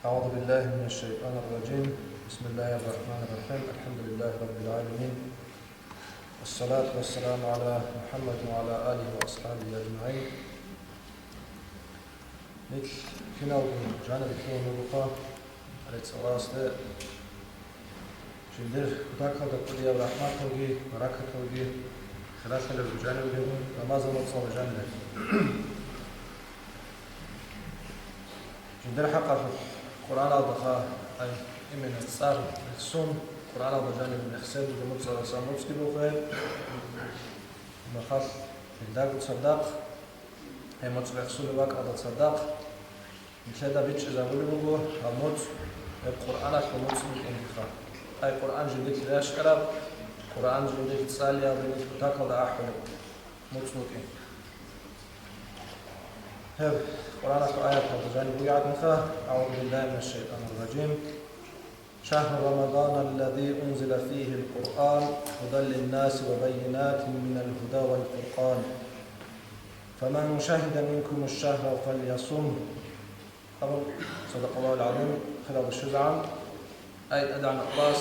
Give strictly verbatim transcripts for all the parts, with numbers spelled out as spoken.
أعوذ بالله من الشيطان الرجيم. بسم الله الرحمن الرحيم. الحمد لله رب العالمين. والصلاة والسلام على محمد وعلى آله وأصحابه أجمعين. Нилъ киналго жаниб лъугьун ругоха, гьале цӀаласде жиндир кутакалда кӀудияб рахӀматалги, баракаталги, хиралъалги жаниб бугеб, Рамазан моцӀалда жаниб. Жиндир хӀакъалъулъ Къуръаналдаха, ай, именно цӀар рехсон, Къуръаналда жаниб рехсен буго моцӀалдасан моцӀги буго гьеб. Махалъ, гьелдаго цадахъ, гьеб моцӀ рехсулеб бакӀалда цадахъ, нилъеда бичӀчӀизабулеб буго гьаб моцӀ, гьеб Къуръаналъул моцӀ букӀиндиха. Ай, Къуръан жиндилъ рещтӀараб, Къуръан жиндилъ цӀалиялде нилъ кутакалда ахӀулеб моцӀ букӀин. Гьеб Къуръаналъул аяталда жаниб бугеб гӀадинха: أعوذ بالله من الشيطان الرجيم. شهر رمضان الذي أنزل فيه القرآن هدى للناس وبينات من الهدى والفرقان. فمن شهد منكم الشهر فليصمه. Абун, صدق الله العظيم, хиралда щвезегӀан. Ай, ТӀадегӀанав Аллагьас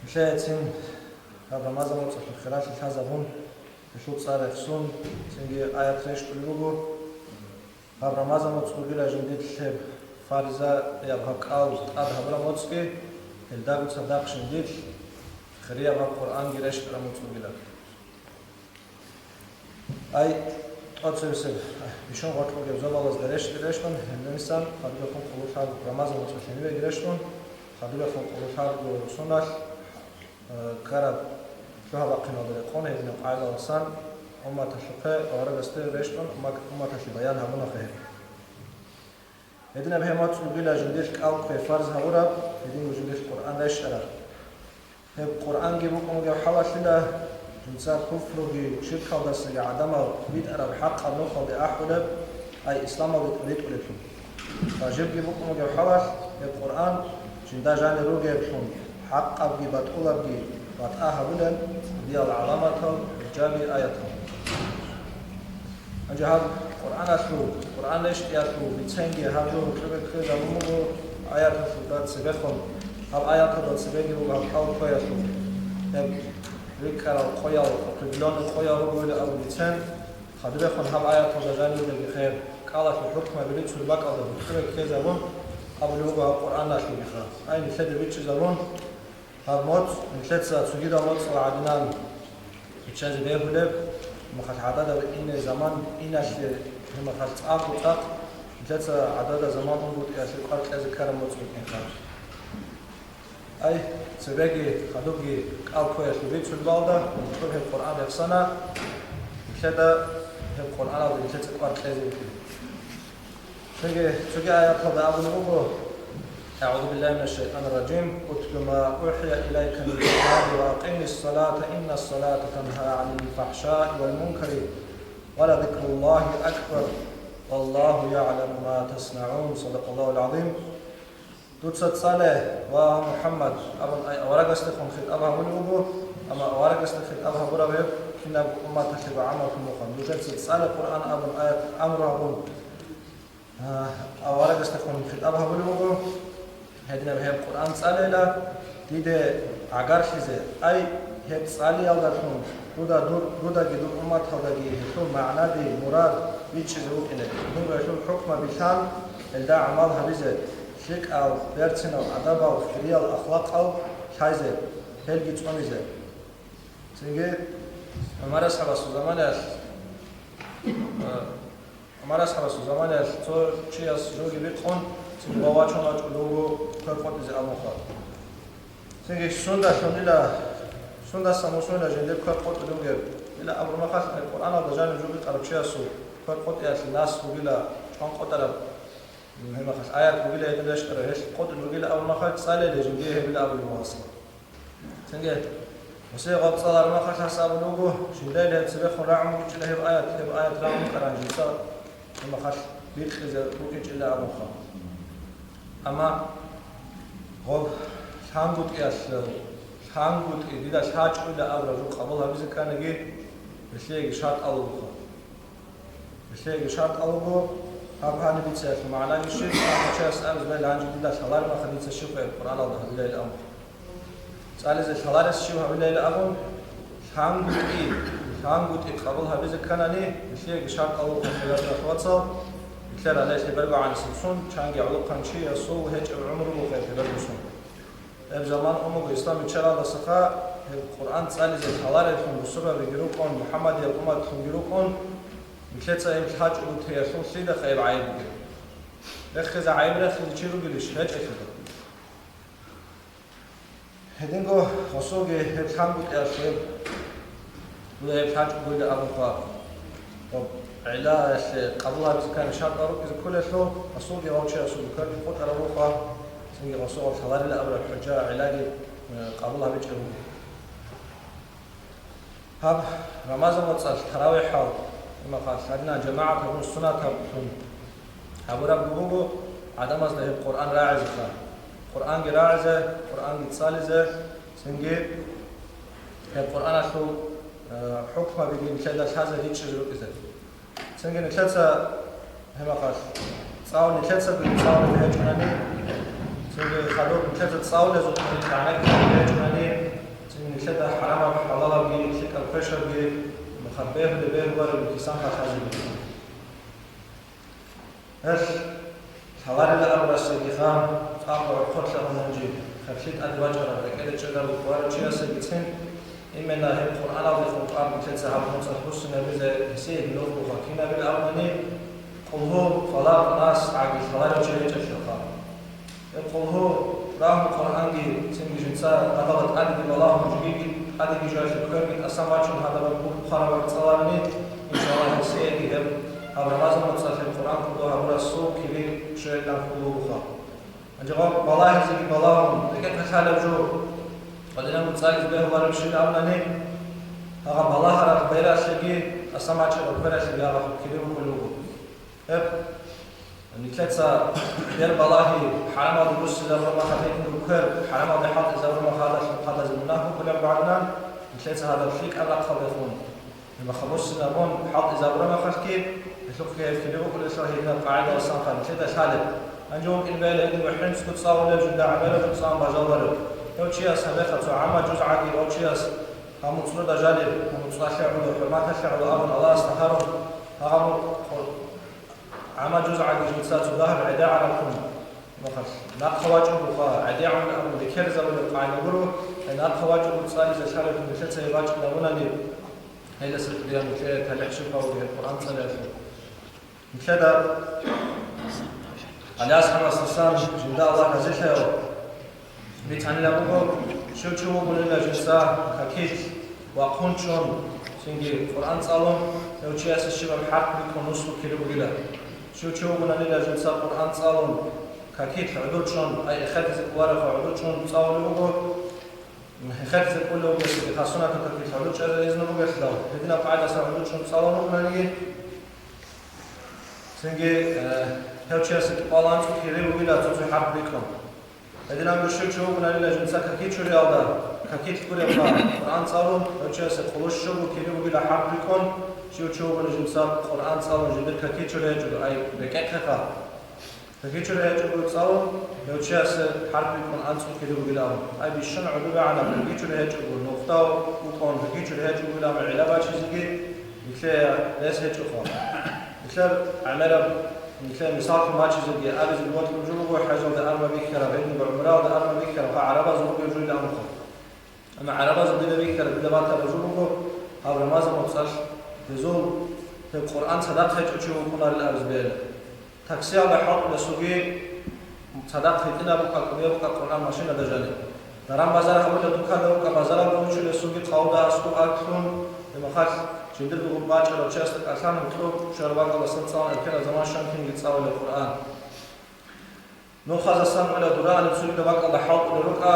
нилъецин гьаб Рамазан моцӀалъул хиралъи лъазабун, гьелъул цӀар рехсон, цинги аят рещтӀулеб буго. Гьаб Рамазан моцӀ бугила жиндилъ гьеб фаризаяб гьаб кӀал тӀад гьабураб моцӀги, гьелдаго цадахъ жиндилъ хирияб гьаб Къуръанги рещтӀараб моцӀ бугила. Ай, тӀоцебесеб бищун гъоркьогеб зобалазда рещтӀи рещтӀун, гьелдасан хадубехун къулулъарго Рамазан моцӀалъ гьенибеги рещтӀун, хадубехун къулулъарго соналъ, э, ккараб лъугьа-бахъиналда рекъон гьединаб къагӀидаласан умматалъухъе, аварагасде рещтӀун, уммат-, умматалъе баян гьабунаха гьеб. Гьединаб гьеб моцӀ бугила жиндилъ кӀал кквей фарз гьабураб, гьединго жиндилъ Къуръан рещтӀараб. Гьеб Къуръанги букӀун бугеб хӀалалъила, жинца куфруги ширкалдасаги гӀадамал битӀараб хӀакъаб нухалде ахӀулеб, ай, исламалде тӀадитӀулеблъун. Ва жибги букӀун бугеб хӀалалъ, гьеб Къуръан жинда жанир ругеблъун, хӀакъабги батӀулабги батӀа гьабулел кӀудиял гӀаламатал, хӀужжаби, аятал. Гьанже гьаб Къуръаналъул, Къуръан рещтӀиялъул биценги гьаб жо гьоркьобе ккезабун буго аяталъулда цебехун, гьаб аяталда цебеги буго гьаб кӀал кквеялъул. Гьеб рикӀкӀарал къоял, определённый къоял ругойилан абун бицен, хадубехун гьаб аяталда жанивдаги хер, кӀалалъул хӀукмаби рицун бакӀалда гьоркьобе ккезабун абулеб буго гьаб Къуръаналъулгиха. Ай, нилъеда бичӀчӀизабун, гьаб моцӀ нилъеца цогидал моцӀал гӀадинан биччазе бегьулеб, махалъ гӀадада ине заман иналъе, гьеб махалъ цӀакъго-цӀакъ нилъеца гӀадада заман унгутӀиялъе кӀвар кьезе ккараб моцӀ букӀинха. Ай, цебеги хадубги кӀал кквеялъул бицун балда, гьоркьоб гьеб Къуръан рехсана, нилъеда гьеб Къуръаналда нилъеца кӀвар кьезе букӀин. Цоги, цоги аяталда абулеб буго: أعوذ بالله من الشيطان الرجيم. اتل ما أوحي إليك من الكتاب وأقم الصلاة إن الصلاة تنهى عن الفحشاء والمنكر ولذكر الله أكبر والله يعلم ما تصنعون. صدق الله العظيم. Дуца цӀале, ва МухӀаммад, абун ай аварагасдехун хитӀаб гьабулеб буго, амма аварагасде хитӀаб гьабураб гьеб кинаб умматалъего гӀаммалъун мухъан. Нужеца цӀале Къуръан абун аят амру гьабун, А, аварагасдехун хитӀаб гьабулеб буго, гьединаб гьеб Къуръан цӀалейила диде гӀагарлъизе, ай, гьеб цӀалиялдалъун дуда дур, дудаги дур умматалдаги гьелъул магӀнаби, мурад бичӀчӀизе вукӀине, дунго гьелъул хӀукмаби лъан, гьелда гӀамал гьабизе, лъикӀал, берцинал адабал, хириял ахлакъал лъайзе, гьелги цӀунизе. Цинги ГӀумар асхӀабасул заманаялъ, а, ГӀумар асхӀабасул заманаялъ цо чияс жоги бикъун, цинги вачун вачӀун вуго квер къотӀизе абунха. Цинги сундалъун ила, сундасан мусуна жиндир квер къотӀулев вугев? Ила абурмахалъ Къуръаналда жанив жо бикъарав чиясул квер къотӀиялъе нас бугила чӀван къотӀараб, гьебмахалъ аят бугила гьедин рещтӀарав, гьелъ къотӀун бугила абурмахалъ цӀалейила жиндие гьебила абулеб бугасла. Цинги, гьесие гъаб цӀалармахалъ гьас абулеб буго, жиндайилан цебехун рагӀун букӀинчӀила гьеб аят, гьеб аят рагӀун ккаран жинца гьебмахалъ бикъизе букӀинчӀила абунха. Амма гъаб лъангутӀиялъул, лъангутӀи дида лъачӀуйила абураб жо къабул гьабизе кканиги, гьелъиеги шартӀал бугоха. Гьелъиеги шартӀал буго, Гьаб гьаниб дица гьелъул магӀнаги щиб, гьанже чияс абизе бегьила гьанже дида лъалареб мехалъ дица щиб къоялъ Къуръаналда гьабилайилан абун. ЦӀализе лъаларес щив гьабилайилан абун, лъангутӀи, лъангутӀи къабул гьабизе кканани, нилъееги шартӀал рухъун хириял вацал, нилъер гьале лъеберго гӀанасеб сун, чанги гӀолохъанчиясул гьечӀеб гӀумру буго лъеберго сун. Гьеб заман умуго ислам биччараздасаха, гьеб Къуръан цӀализе лъаларевлъун бусурбабиги рукӀун, МухӀаммадиял умматлъунги рукӀун, нилъеца гьеб лъачӀого теялъул лъидаха гьеб гӀайиб бугеб? Рехизе гӀайиб рехизе чи ругелищ? ГьечӀелъидал. Гьединго гъосулги гьеб лъангутӀиялъ гьеб Дуда гьеб лъачӀого гуйла абун хъва. Ва гӀилаялъе къабул гьабизе ккани шартӀал рукӀизе кколелъул, гъосулги гъов чиясул кверги къотӀараб рухъа, цинги гъосул гъаб лъаларила абураб хӀужа гӀилаги, э, къабул гьабичӀеб буго. Гьаб Рамазан моцӀалъ таравихӀал, имахъалъ гьадинан жамагӀат гьабун суннатаблъун гьабураб буго гӀадамазда гьеб Къуръан рагӀизеха. Къуръанги рагӀизе, Къуръанги цӀализе, цинги гьеб Къуръаналъул, э, хӀукмабиги нилъеда лъазе ричӀчӀизе рукӀизе. Цинги нилъеца гьебмахъалъ цӀалун нилъецаго цӀалулеб гьечӀунани, цинги хадуб нилъеца цӀалулезухъе гӀенеккулеб гьечӀунани, цинги нилъеда хӀарамаб-хӀалалабги, лъикӀаб-квешабги, махаб бегьулеб-бегьулареб кисан хъалъазе буго. Гьелъ лъаларила абурасдагиха, цӀакъго гӀорхъолъа унанжи, хъеблъи тӀаде бачӀараб, рекӀелде чӀезабухъ варав чиясдагицин, именно гьеб Къуръаналдехун тӀад нилъеца гьаб моцӀалъ буссинабизе гьесие гьелъухъ кинабил абуни, Къулгьу, Фалакъ, Нас гӀаги лъаларев чи гьечӀелъулха. Гьеб Къулгьу, рагьун Къуръанги, цинги жинца гьадала тӀадеги балагьун жиги тӀадеги жоялъе кверги тӀасан бачун гьадаб бухъараб цӀаларни, иншаллагь, гьесиеги гьеб гьаб Рамазан моцӀалъе Къуръан кӀодо гьабурасул кири щвеялъан хьул бугоха. Гьанже гьаб балагьизеги балагьун, рекӀехъе лъалеб жо, гьадинаб цӀализе бегьуларебщин абунани, гьагъаб балагьараб бералъеги тӀасан бачараб квералъеги гьаб кири букӀулеб буго. Гьеб Нилъеца бер балагьи, хӀарамалде буссинабураб мехалъ гьединго квер, хӀарамалде хӀалтӀизабураб мехалъ гьадалъ хъадазе мунагь букӀулеб гӀадинан, нилъеца гьадаб лъикӀаб рахъалдехун, гьебмехалъ буссинабун хӀалтӀизабураб мехалъги, гьелъухъги гьеб кири букӀулелъул гьединаб къагӀидалдасанха нилъеда лъалеб. Гьанже вукӀин бегьила гьединго хӀинцӀго цӀалулев жинда гӀемераб жо цӀалун бажаларев. Гьев чияс гьабеха цо гӀамма жуз гӀаги, гьев чияс гьаб муцӀруда жалеб, гьаб муцӀалъе гӀоло, хӀурматалъе гӀоло абун Аллагьасда гьарун, гьагъаб гӀамма жуз гӀаги жинца цо дагьаб гӀедегӀанаб ккун, махалъ, нахъа вачӀугоха, гӀедегӀанаб абун рекерзабулеб къагӀида гуро, гьеб нахъа вачӀуго цӀализе лъалеб нилъеца гьеб бачӀинабунани, гьелдаса кӀудиян нилъее талихӀ щиб гьабуге гьеб Къуръан цӀалиялъул. Нилъеда Алияс ХӀамасасан жинда Аллагь разилъаяв бицанила буго, щив чи вугонила жинца какилъ вахъун чӀун, цинги Къуръан цӀалун, гьев чиясе щибаб хӀарп бикьун нусго кири бугила. Щив чи вугонанила жинца Къуръан цӀалун, какилъ гӀодор чӀун, ай эхетизе кӀоларевха гӀодор чӀун цӀалулев вуго, эхетизе кӀолев вугелъулги, хасунатаб какилъ гӀодор чӀезе изну бугелъул, гьединаб къагӀидаса гӀодор чӀун цӀалун вугонаниги, цинги, э, гьев чиясе кӀикъоялда анцӀго кири бугила цо-цо хӀарп бикьун. Гьединабго щив чи вугонанила жинца каки чуриялда, какилъ гуребха Къуръан цӀалун, гьев чиясе къоло щуго кири бугила хӀарп бикьун, щив чи вугони жинца Къуръан цӀалун жиндир каки чури гьечӀого, ай, рекӀехъеха. Каки чури гьечӀого цӀалун, гьев чиясе хӀарп бикьун анцӀго кири бугилан. Ай, бищун гӀодобегӀанаб каки чури гьечӀого, нухда вукӀун каки чури гьечӀого вилан гӀилла бачизеги, нилъее рес гьечӀоха. Нилъер гӀемераб, нилъее мисаллъун бачизеги абизе бокьулеб жо буго, хӀежалде арма бихьараб, гьединго гӀумраялде арма бихьараб, гьа гӀарабазул ругел жо ила абунха. Амма гӀарабазул дида бихьараб, дида батараб жо буго, гьаб Рамазан моцӀалъ гьезул гьеб Къуръан цадахъ гьечӀо чи вукӀунарел абизе бегьила. Таксиялда хӀалтӀулесулги цадахъ гьитӀинаб букӀа, кӀудияб букӀа Къуръан машинада жаниб. Даран-базар гьабулеб дукада букӀа, базаралда вучулесулги къавда аскӀоб аклъун, гьебмехалъ жиндирго гъуб бачӀарав чиясда кӀалъан гьоркьоб щвараб бакӀалдасан цӀалун эркераб заман щван кинги цӀалулеб Къуръан. Нухазасан гӀолеб дурааниб цогидаб бакӀалда хӀалтӀулел рукӀа,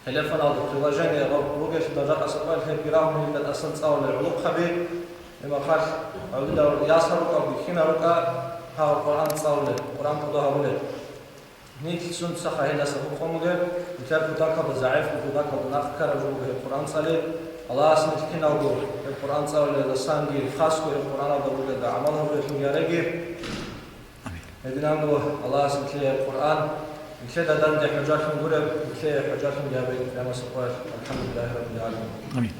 телефоналда приложение гъаб бугелъул даржа-къасабал гьебги рагьун гьелда тӀасан цӀалулел гӀолохъаби, гьебмехалъ гьавидал ясал рукӀа, бихьинал рукӀа, гьав Къуръан цӀалулел, Къуръан кӀодо гьабулел. Нилъ сунцаха гьелдаса гьукъун бугеб, нилъер кутакалда, загӀипго кутакалда нахъ ккараб жо буго гьеб Къуръан цӀали, Аллагьас нилъ киналго гьеб Къуръан цӀалулелдасанги, хасго гьеб Къуръаналда бугелда гӀамал гьабулелъунги гьареги. Гьединго Аллагьас нилъее Къуръан, нилъеда данде хӀужалъун гуреб, нилъее хӀужалъун гьабе къиямасеб къоялъ. АлхӀамдулиллагьи раббил гӀаламин. Амин.